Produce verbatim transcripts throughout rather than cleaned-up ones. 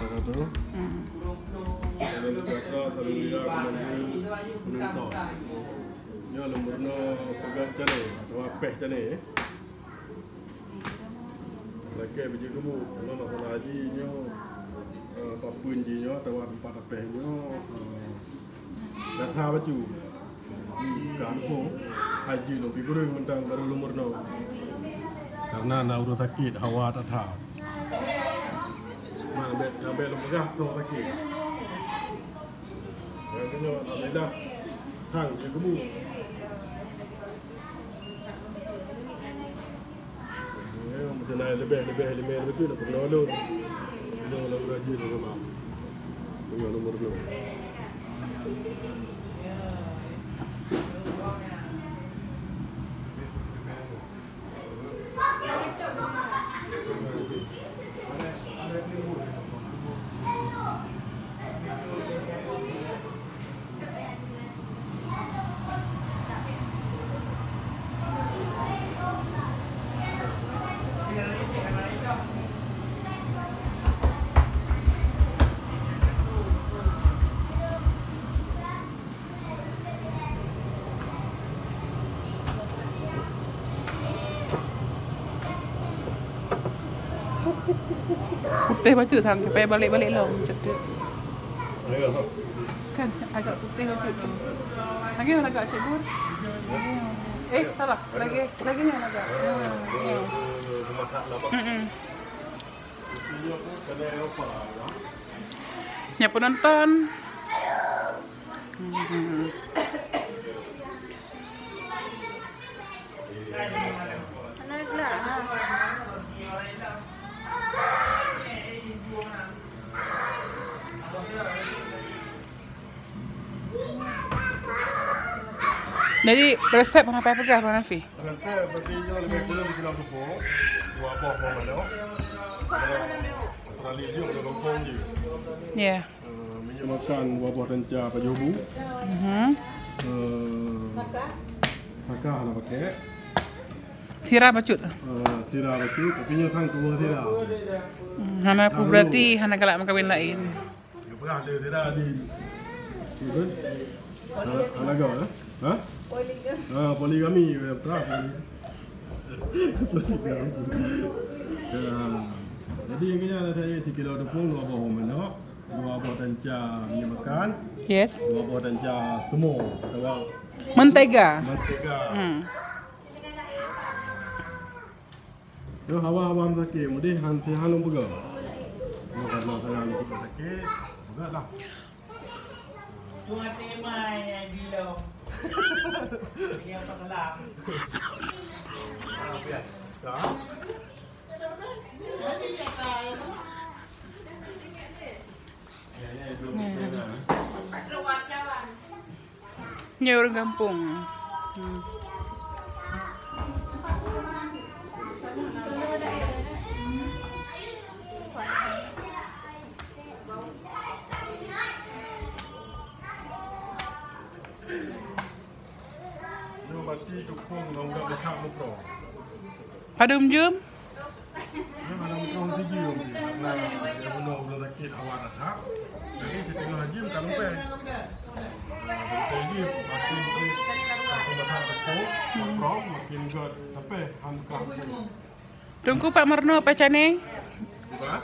Wabarakatuh. Hmm. Salam sejahtera, salam mulia kepada penonton. Nyoe lôn meurunoe peugöt canai atawa péh canai, eh. Lakèe beujeuet keubu, nyoe masalah haji nyoe, eh, papeuen jih nyoe atawa teumpat tapéh nyoe, eh, Gata bacut. Kampung haji lôn pi kureueng mantong barô lôn meurunoe. Karena na ureueng sakét hawa that-that. Mak, bèk, bèk lôn peugah soe sakét. Nyang keunyoe alhamdulillah, hang jikeubu. Ya, macam lain lebih, lebih, lebih, lebih tu nak pernah dulu. Kena orang rajin sama. Dengan nomor dua. Putéh bacut sang, sampai balik-balik lom, cek tu. Kan agak putéh bacut tu. Lagi mana agak, Cik Bun? Eh, salah. Lagi, lagi yang agak. Ya, ya. Mm-mm. Nya penonton. Hmm. Jadi, resep hana payah peugah, Bang Nafi? Resep berarti nyoe lebih kurang tiga puluh, dua boh boh manok. Australia je, ada lompong je. Ya. Eh, minyak makan dua boh tanca pajoh bu. Mhm. Eh, saka hana pakai. Sira bacut. Eh, sira bacut, tapi nyoe sang tuwoe sira. Hmm, hana pu berarti hana galak meukawen laén. Dia peugah dia, dia dah di, apa? Anak, anak kau, eh? Ha? Poligami. Ha, poligami, dia peugah poligami. Ya. Jadi, yang kena ada saya tiga kilo tepung, dua boh manok, dua boh tanca minyak makan, yes, dua boh tanca semua, atawa mentega. Mentega. Hmm. Nyoe hawa-hawa sakét, mudeh han, han lôn peugah. Nyoe karena saya lôn sakét, peugah lah. Tuan Timai yang bilang. Dia pekelang. Ah, biar. Dah. Nyoe ureueng gampông. Hmm. Nyoe bati tupông ngon gak meukat muproe. Padum jeuem? Nyoe hana muproe sijeuem, karena nyang bunoe ulôn sakét awak that-that. Jadi, siteungoh jeuem ka lumpah. Nah, lumpah jih, makin, makin basah tupông, muproe, makin gèt, tapi han ka. Teungku Pak Murno, Pak Cane? Apa?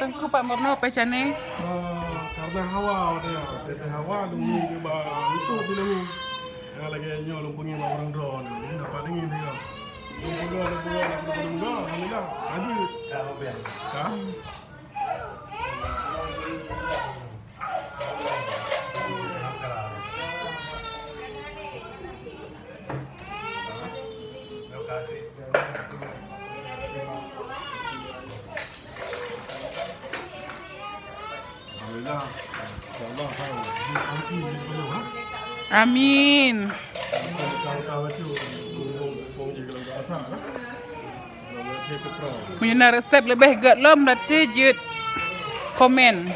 Teungku Pak Murno, Pak Cane? Ah, karena hawa, dia. Karena hawa, dulu dia ba-, itu dia dulu. Ya, lagi nyoe lôn peungin bak ureueng droe ni. Dapat dingin dia. Lôn peugah, lôn peugah, lôn peugah, lôn peugah. Alhamdulillah. Lanjut. Dah, habis. Dah? Alhamdulillah. InsyaAllah, kan. Amin. Meunyoe na resep leubeh gèt lom, berarti jeuet komen.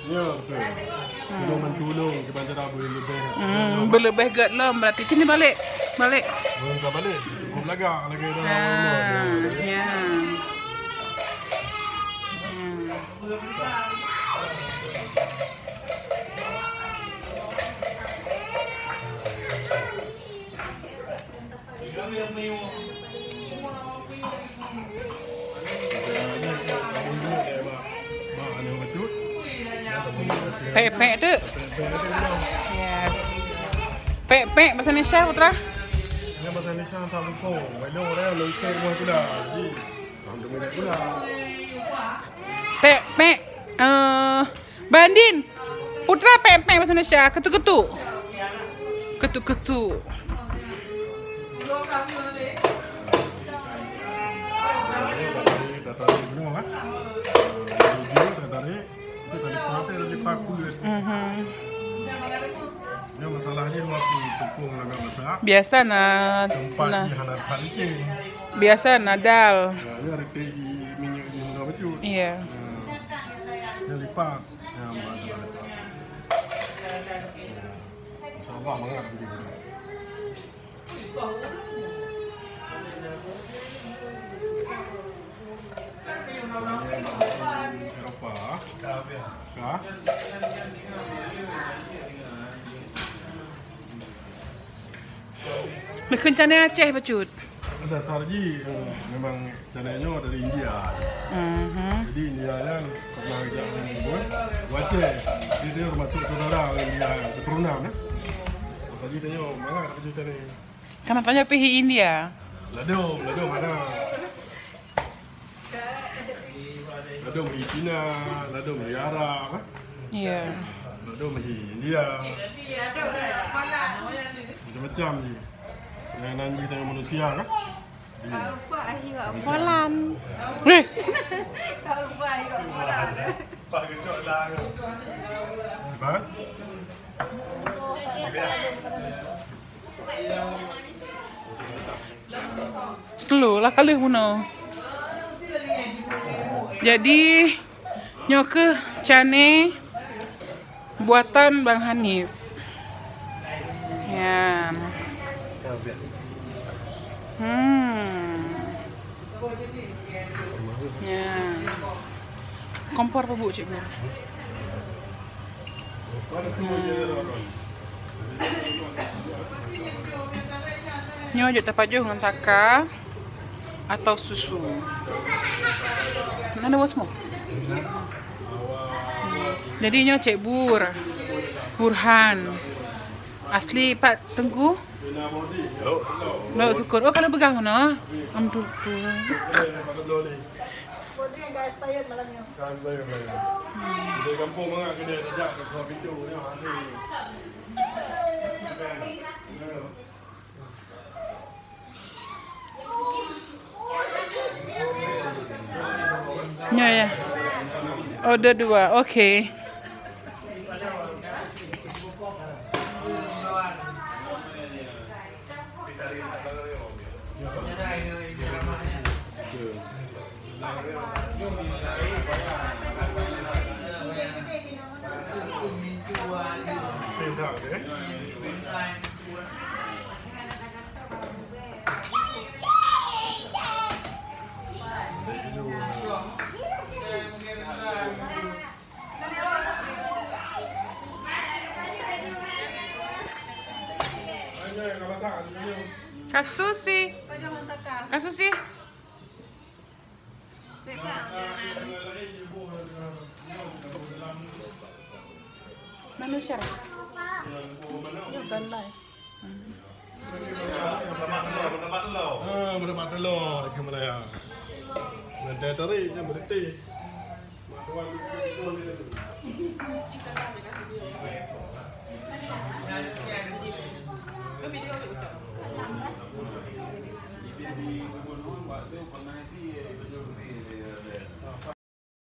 Ya, betul. Hmm. Tulông, tulông, kita cara boleh lebih. Hmm, boleh lebih gèt lom, berarti sini balik. Balik. Belum tak balik. Cukup lagak lagi dah. Ah, ya. Pek-pek tu. Ya. Pek-pek bahasa Indonesia, Putra? Ini bahasa Indonesia tak buku. Banyak orang yang lengket rumah tu dah. Jadi, alhamdulillah pula. Pek-pek. Eh, Bandin. Putra pek-pek bahasa Indonesia. Ketu-ketu. Ketu-ketu. Dah tarik semua, kan? Dah tarik. Itu tadi pakai, tadi pakai. Mhm. Dia masalahnya waktu tepung agak besar. Biasa na, tempat na. Di hana tempat licin. Biasa na dal. Ya, ini ada teh minyak di muda becut. Iya. Ya. Dia lipat. Ya, masalah lipat. Ya. Masya Allah, bangat begitu. Eropa. Ka? Neukheun canai Aceh bacut. Dasar jih, eh, memang canai nyoe dari India. Mhm. Jadi India nyan pernah jak ngon Aceh. Jadi dia termasuk saudara orang India keturunan, eh. Jadi dia nyoe mangat bacut canai. Kana tanya pih India. Ladom, ladom ada. Ladom di Cina, ladom di Arab, eh. Iya. Ladom di India. Macam-macam je. Yang nanti tengok manusia, kan? Iya. Polan. Weh. Apa? Slow lah ka lheueh bunoe. Jadi, nyoe keuh canai buatan Bang Hanif. Nyan. Hmm. Nyan. Kompor peubuet, Cikgu. Nyoe jeuet tapajoh ngon taka atau susu. Mana bos mo? Jadi nyoe Cek Bur, Burhan. Asli pat Teungku? Lhoksukon. Oh, kalau peugah ngono. Am tu. Bodri yang dah expired malam ni. Dah expired malam ni. Hmm. Dari kampung mangat kedai tajak ke keluar pintu ni, ha, tu. Nyoe ya. Order dua. Okey. Kak Susi. Kak Susi. Manusia. Nyoe kan lai. Ah, meudapat telur ikan Malaya. Ngon teh tarik, nyan beureuti. Mak tuan.